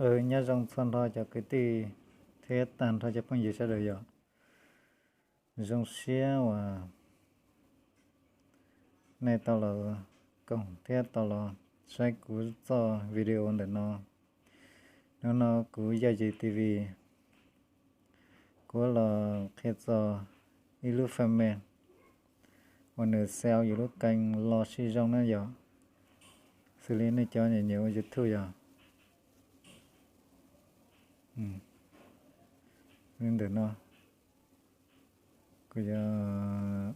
Nyob zoo txhua nrho cov kwv tij thiab tag nrho cov phooj ywg sawv daws yom. Zoo siab uas nej tau los koom thiab tau los saib kuv txoj video ntawm no. Hnub no kuv Yaj Yim T V, kuv los qhia txog ib lub fame uas nws sell yus lub kee los sib zoo na yom. Xws li nej cov nyiam nyiam ua YouTube yom. Li ntawm no, kuv yuav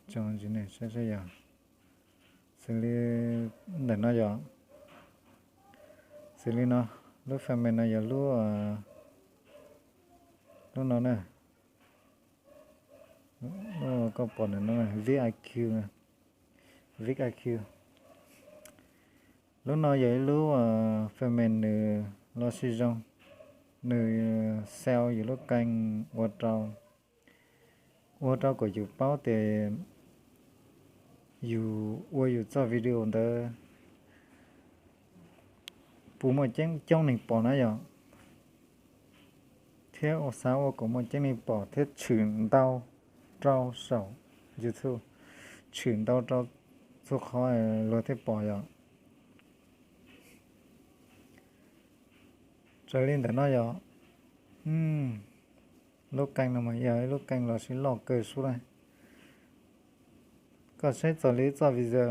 tso ntsis nej saib saib yom. Xws li ntawm no yom. Xws li no, lub fame no yog lub, lub no na. Koj pom ntawm no, Vic I Q, Vic I Q. Lub no yog ib lub fame nws los sib zoo, nws sell yus lub kee ua rau, ua rau kom yus paub tias yus ua yus txoj video ntawd puas muaj coob neeg pom na yom, thiab ua xav ua kom muaj coob neeg pom thiab tshwm ntau rau saum YouTube, tshwm ntau rau txhua qhov luag thiaj pom yom. Raws li ntawm no yom, lub kee no mas yog ib lub kee los sib loj kawg sub na. Koj saib txog li ib txoj video,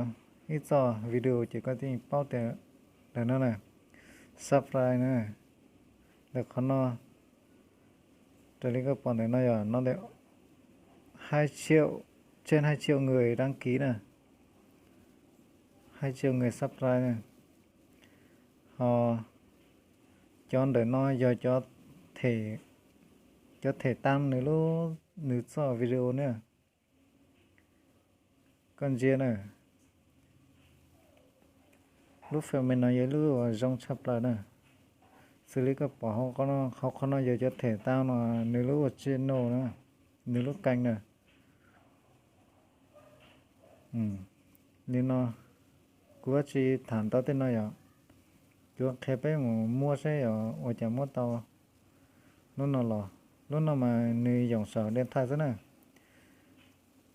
ib txoj video ces koj thiaj paub tias ntawm no na, subscribe na, ntawm qhov no, raws li koj pom ntawm no yog no ntawm hai triệu, trên hai triệu người đăng ký na, hai triệu người subscribe na. Ho cov ntawm no yog cov them, cov them tau nws lub, nws txoj video na. Koj ntsia na, lub fame no yog lub uas zoo tshaj plaws na. Xws li koj pom hauv qhov no yog cov them tau no, nws lub ua channel na, nws lub kee na. Li no, kuv tsis tham ntau tej no yom, kuv qhia peb mus muab saib yog ua cas muab tau lub no los. Lub no mas nws yoom saum điện thoại xwb na.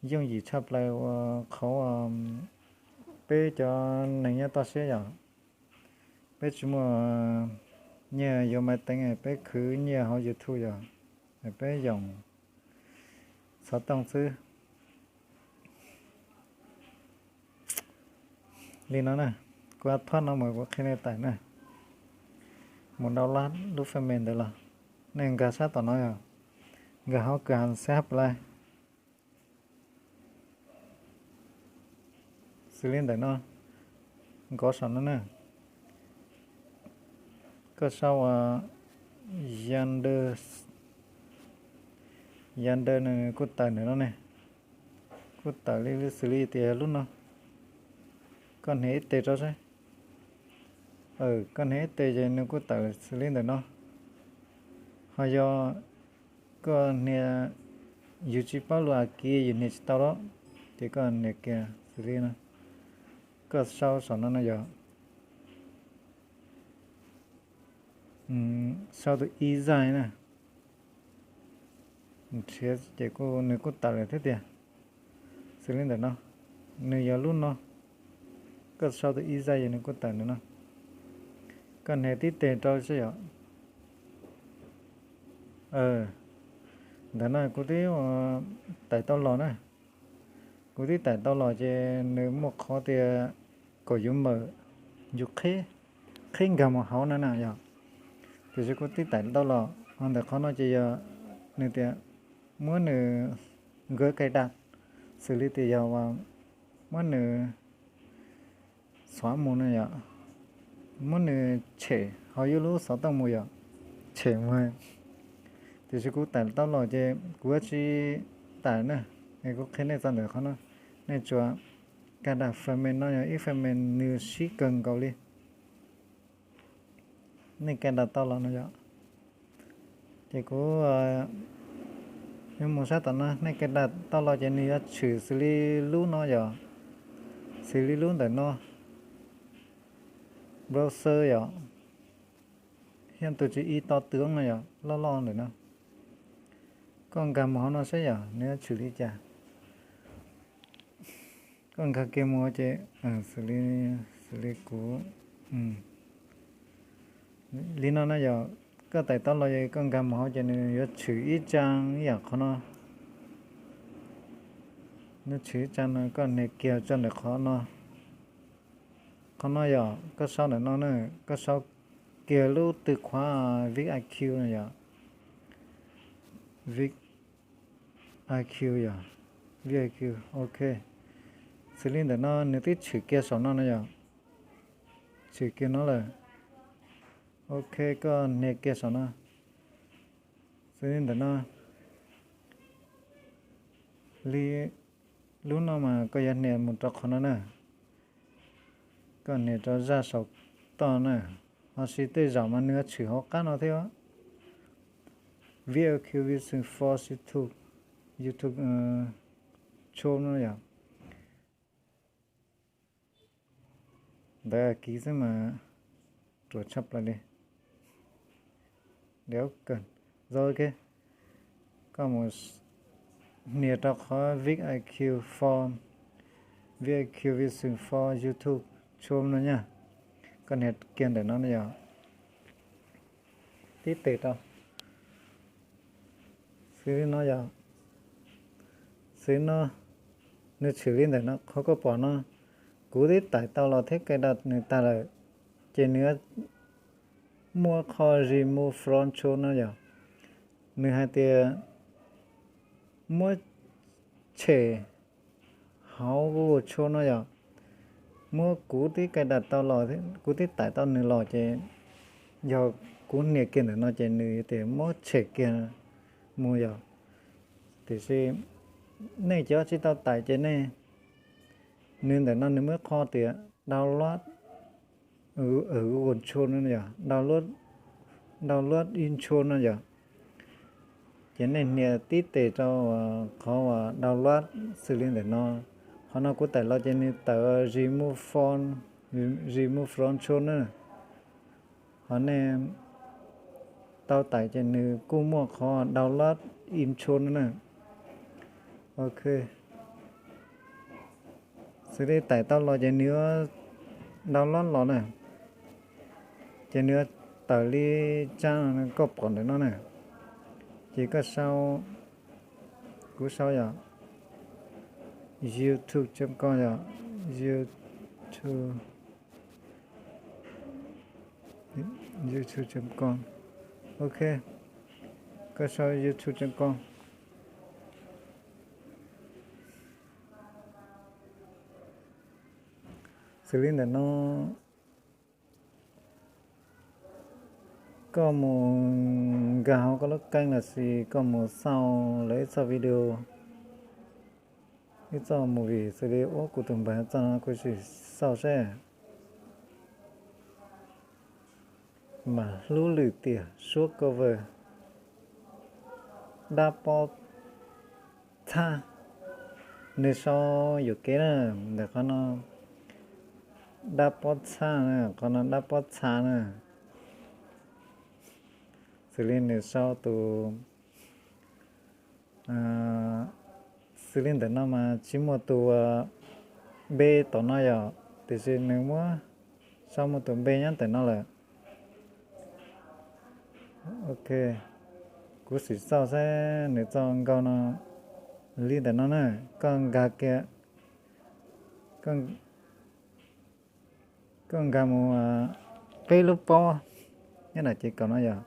Yooj yim tshaj plaws ua qhov peb cov neeg nyob toj siab yom, peb tsis muaj nyiaj yuav maiv teev, peb khwv nyiaj hauv YouTube yom, peb yoom xov tooj xwb. Li no na, kuv thob no mas kuv qhia nej tawm na, mus download lub fame ntawd los, nej nkag sab tom no yog, nkag hauv kws has xab plai. Xws li ntawm no, nkov saum no na, koj sau ua Yander, Yander nws kuj tawm ntawm no ne, kuj tawm li xws li tias lub no. Koj hniav ib teg rau saib, koj hniav ib teg ces nws kuj tawm xws li ntawm no. Ho yog koj hniav, yus tsis paub lus Askiv yus hniav tsis tau los, ces koj hniav kiag xws li no. Koj sau saum no no yog sau tus ib zaj na, nrhiav ces kuj, nws kuj tawm lawm thiab tiag. Xws li ntawm no, nws yog lub no, koj sau tus ib zaj yog nws kuj tawm ntawm no. Koj hniav tib teg rau saib yom. Ntawm no kuv twb tawm tau los na, kuv twb tawm tau los ces nws muaj qhov tias kom yus mawm, yus qheb nkag mus hauv no na yom. Tiam sis kuv twb tawm tau los, ho ntawm qhov no ces yog nws tias muab nws nkawd cài đặt, xws li tias yog muab nws xóa mus no yom, muab nws tshem hauv yus lub xov tooj mus yom, tshem mus. Tiam sis kuv tawm tau los ces kuv tsis tawm na, es kuv qhia nej txog ntawm qhov no, nej tsuas cài đặt phần mềm no yog ib phần mềm nws sib kawg nkaus li. Nej cài đặt tau los no yom, ces kuv yuav mus sab tom no, nej cài đặt tau los ces nws yuav tshwm xws li lub no yom, xws li lub ntawm no. browser yom, thiab tus tswv ib to tướng no yom, loj loj ntawm no. Koj nkag mus hauv no saib yom, nws yuav tshwm li cas. Koj nkag kiag mus ces xws li, xws li kuv, li no na yom, koj tải tau los ces koj nkag mus hauv ces nws yuav tshwm ib tsab ib yam qhov no. Nws tshwm ib tsab no koj nias kiag tso ntawm qhov no. Qhov no yom, koj sau ntawm no na, koj sau kiag lub tw khuav VicIQ no yom. VicIQ yom, VicIQ, ok. Xws li ntawm no nws twb tshwm kiag saum no no yom. Tshwm kiag no lawm. Ok, koj nias kiag saum no. Xws li ntawm no, li lub no mas koj yuav nias mus rau qhov no na. Koj nias rau zaj saum toj na. Ho sis tej zaum mas nws yuav tshwm hauv qab no thiab. VicIQ Vision for YouTube, YouTube channel no yom. Ntawd kiv xwb mas ruam tshaj plaws li. Deb kawg. Koj mus nias rau qhov VicIQ for, VicIQ Vision for YouTube channel no nyaj. Koj nias kiag ntawm no yom. Tib tes rau. Xws li no yom. Xws li no, nws tshwm li ntawm no qhov koj pom no. Kuv twb tải tau los thiab cài đặt nws tag lawm, ces nws muaj qhov remove from channel no yom. Nws hais tias muab tshem hauv Google channel no yom. Muab kuv twb cài đặt tau los, kuv twb tải tau nws los ces yog kuv nias kiag ntawm no ces nws tias muab tshem kiag mus yom. Tiam sis nej cov tsis tau tải ces nej, nws ntawm no nws muaj qhov tias download, Google channel no yom, download, download in channel no yom. Ces nej nias tib tes rau qhov uas download xws li ntawm no. Qhov no kuv tải los ces nws tawm remove from, remove from channel na. Ho nej tau tải ces nws kuj muaj qhov download in channel no na. Ok. Xws li tải tau los ces nws yuav download los na. Ces nws yuav tawm li tsab koj pom ntawm no na. Ces koj sau, kuv sau yom, youtube chấm com yom, youtube, youtube chấm com. Ok, koj sau youtube chấm com. Xws li ntawm no, koj mus nkag hauv koj lub kênh lossis koj mus xauj lawv ib txoj video, ib txoj movie xws li ub kuv tus npawg txoj no kuv sim xauj seb. Mas hlub lwm tiam suab cover, dab pob txhab, nws sau yuam kev na, ntawm qhov no dab pob txhab na, qhov no dab pob txha na. Xws li nws sau tus, xws li ntawm no mas tsis muaj tus npe tom no yom, tiam sis nws muab sau muaj tus npe nyob ntawm no lawm. Ok, kuv sim xauj saib nws txoj nkauj no li ntawm no na, koj nkag kiag, koj nkag mus peb lub pob nyob nram ces kaum no yom.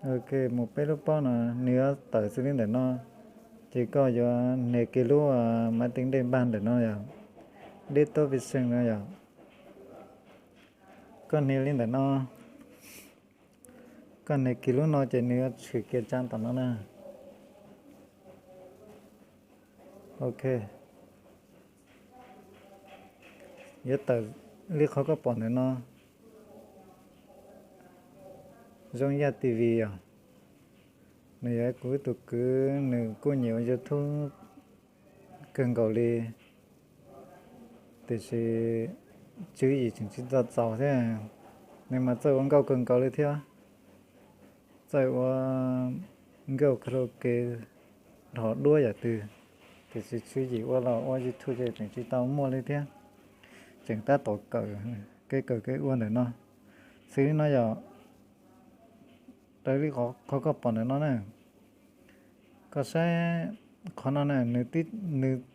Ok, mus peb lub pob no, nws yuav tawm xws li ntawm no, ces koj yuav nias kiag lub maiv teev dej npaj ntawm no yom, dej tub vis xeej no yom. Koj nias li ntawm no, koj nias kiag lub no ces nws yuav tshwm kiag tsab tom no na. Ok, yuav tawm li qhov koj pom ntawm no, Zoo Yaj T V yom. Nws yog kuv ib tug kwv, nws kuj nyiam ua YouTube kawg nkaus li, tiam sis tswv yim tseem tsis txaus txaus thiab. Nws mas txawj ua nkauj kawg nkaus li thiab, txawj ua nkauj karaoke, dhos duab yam twg, tiam sis tswv yim ua los ua YouTube ces tseem tsis tau muaj li thiab, tseem tab tom kawm, kev kawm kev ua ntawm no. Xws li no yog raws li qhov koj pom ntawm no na, koj saib qhov no na, nws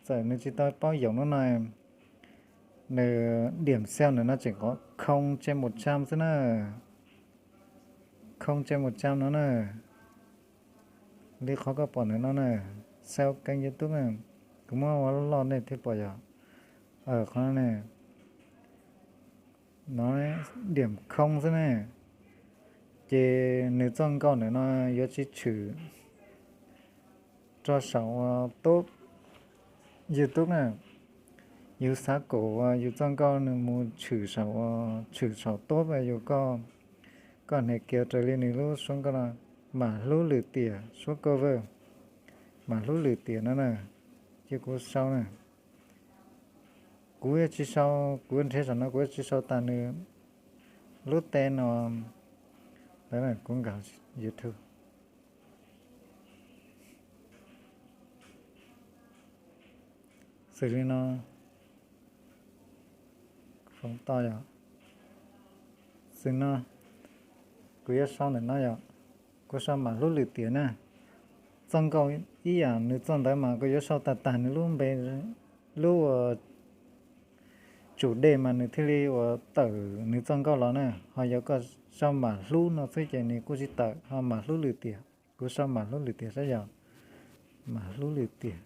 txawm nws tsis tau paub yoom lub no, nws điểm sale ntawm no tseem qhov không trên một trăm xwb na, không trên một trăm no na. Li qhov koj pom ntawm no na, sale kênh YouTube na, kuv muab ua loj nej thiaj pom yog qhov no ne, nó điểm không xwb ne. Ces nws txoj nkauj ntawm no yuav tsis tshwm rau saum tub YouTube na. Yus xav kom yus txoj nkauj nws mus tshwm saum, tshwm saum tub, yus, koj hniav kiag raws li nws lub suab nkauj no, Mam Hlub Lwm Tiam suab cover, Mam Hlub Lwm Tiam no na. Ces kuv sau na, kuv yuav tsis sau, kuv yuav nrhiav saum no, kuv yuav tsis sau tas nws lub teb no. Ntawd kuv nkag YouTube. Xws li no, foov to yom. Xws no, kuv yuav sau ntawm no yom, kuv sau Mam Hlub Lwm Tiam na. Txoj nkauj ib yam nws txoj ntawd mas koj yuav sau tag tag nws lub npe, lub ua tsum dej mas nws thiaj li ua tawm nws txoj nkauj los na. Ho yog koj sau Mam Hlub no xwb ces nws kuj tsis tawm, ho Mam Hlub Lwm Tiam. Kuv sau Mam Hlub Lwm Tiam saib yog, Mam Hlub Lwm Tiam,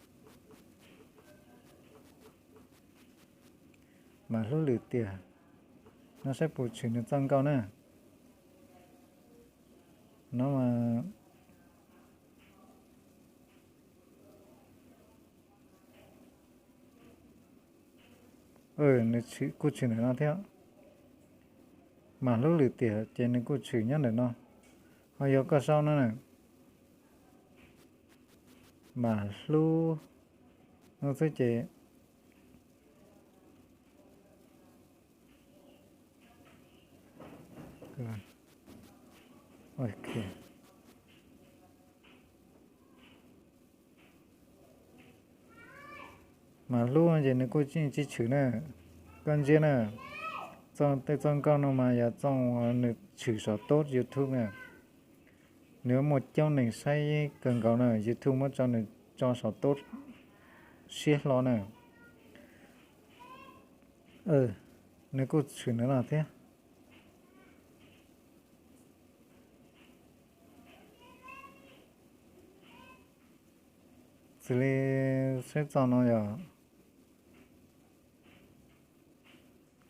Mam Hlub Lwm Tiam, no saib puas tshwm nws txoj nkauj na. No mas nws kuj tshwm ntawm no thiab. Mam Hlub Lwm Tiam ces nws kuj tshwm nyob ntawm no. Ho yog koj sau no na, Mam Hlub no xwb ces, Mam Hlub ces nws kuj tsis tshwm na. Koj ntsia na, tej txoj nkauj no mas yog txoj nws tshwm saum tub YouTube na. Nws muaj coob neeg saib kawg nkaus na, YouTube muab tso nws tso saum tub siab hlo na. Nws kuj tshwm ntawm no thiab. Xws li seb txoj no yog,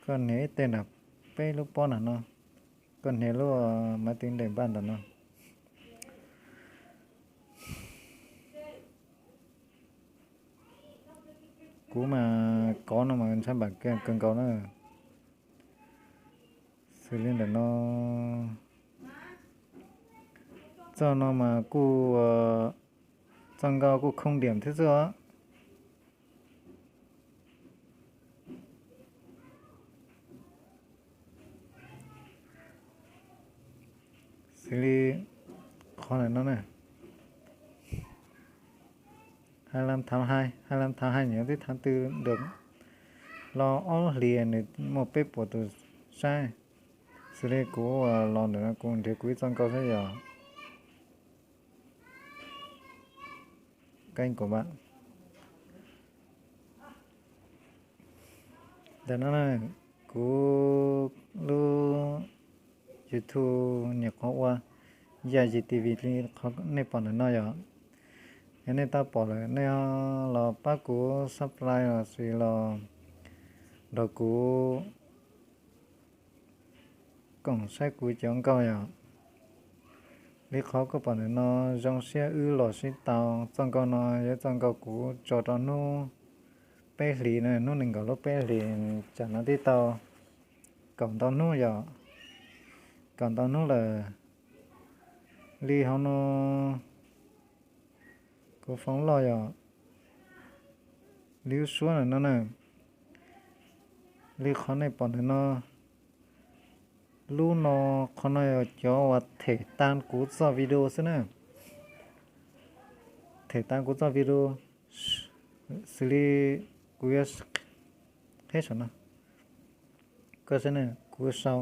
koj hniav ib teg nram peb lub pob nram no, koj hniav lub maiv tiv nres npaj ntawm no. Kuv mas kov no mas ntshai npam kawg nkaus na. Xws li ntawm no, txoj no mas kuj, txoj nkauj kuj không điểm thiab xwb os. Xws li qhov ntawm no na, hais lab thav hais, hais lab thav hais nws tib thav twg los ob hlis nws muaj peb puas tus saib. Xws li kuv los ntawm no kuv nrhiav kuv ib txoj nkauj saib yog, kab kuv mam, ntawm no kuv lub YouTube nyuam qhuav ua Yaj Yig T V li qhov nej pom ntawm no yom. Yog nej tau pom lawm nej los pab kuv subscribe los sis los nrog kuv koom saib kuv cov nkauj yom. Li qhov koj pom ntawm no, zoo siab wb los sib tau. Txoj nkauj no yog txoj nkauj kuv tso rau hnub peb hlis na, hnub nees nkaum lub peb hlis, tsam no twb tau kaum ntau hnub yom, kaum ntau hnub lawm. Li hauv no kuv foov loj yom, li lub suab ntawm no na, Li qhov nej pom ntawm no, lub no, qhov no yog cov uas them tas kuv txoj video xwb na. Them tas kuv txoj video, xws li kuv yuav qheb saum no, koj saib na, kuv sau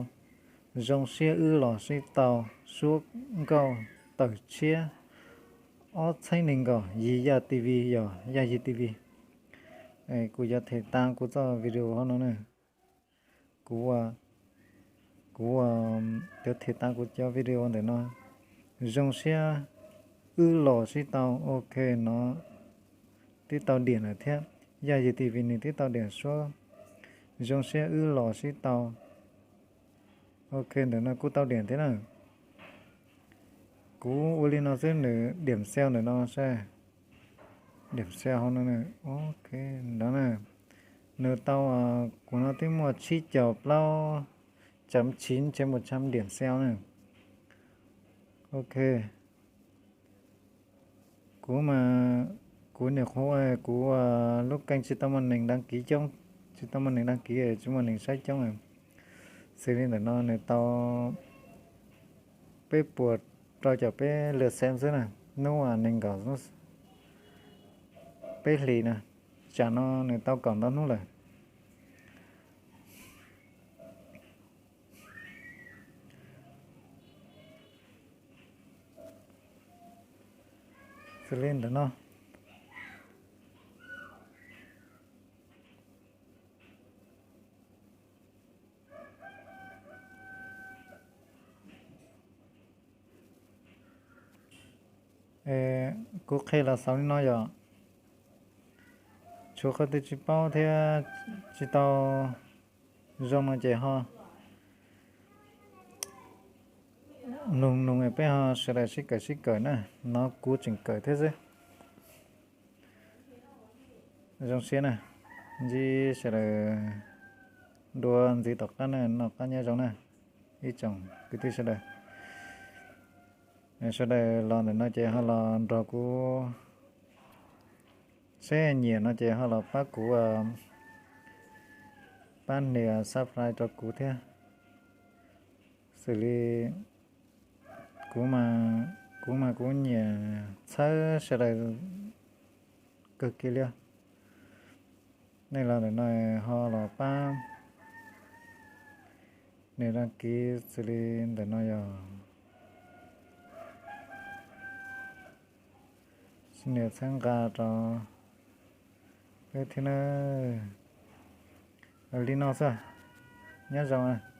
zoo siab wb los sib tau, suab nkauj tawm tshiab ob txhiab nees nkaum, Yis Yaj T V, yog Yaj Yis T V. Kuv yuav them tas kuv txoj video hauv no na. Kuv, kuv yuav them tas kuv cov video ntawm no. Zoo siab wb los sib tau, ok no, twb tau diam lawm thiab. Yaj Yis T V nws twb tau diam suab zoo siab wb los sib tau. Ok, ntawm no kuj tau diam thiab na. Kuv ua li no xwb, nws diam xel ntawm no saib. Diam xel hauv no, ok, ntawd na. Nws tau, kuv no twb muaj tsib caug plaub chấm chín trên một trăm điểm xel na. Ok. Kuv mas, kuv nyuam qhuav, kuv lub kênh tsis tau muaj neeg đăng ký coob, tsis tau muaj neeg đăng ký, tsis muaj neeg saib coob. Xws li ntawm no nws tau peb puas rau caum peb lượt xem xwb na, hnub nees nkaum peb hlis na, tsam no nws tau kaum ntau hnub lawm. Xws li ntawm no. Kuv qhia los xaus li no yom. Tshuav qhov twg tsis paub thiab tsis tau zoo no ces ho nug nug peb ho sawv daws sib kawm sib kawm na. No kuv tseem kawm thiab xwb. Zoo siab na, ntsib sawv daws dua ntxiv tom qab na, noj qab nyob zoo na ib tsoom kwv tij sawv daws. Sawv daws los ntawm no ces ho los nrog kuv, seb nyiam no ces ho los pab kuv, pab nias subscribe rau kuv thiab. Xws li kuv, kuv mas kuv nyiam txhawb sawv daws kawg kiag li. Nej los ntawm no ho los pab nias đăng ký, xws li ntawm no yog nias txhawb nqa rau peb thiab na. Li no xwb, nyob zoo.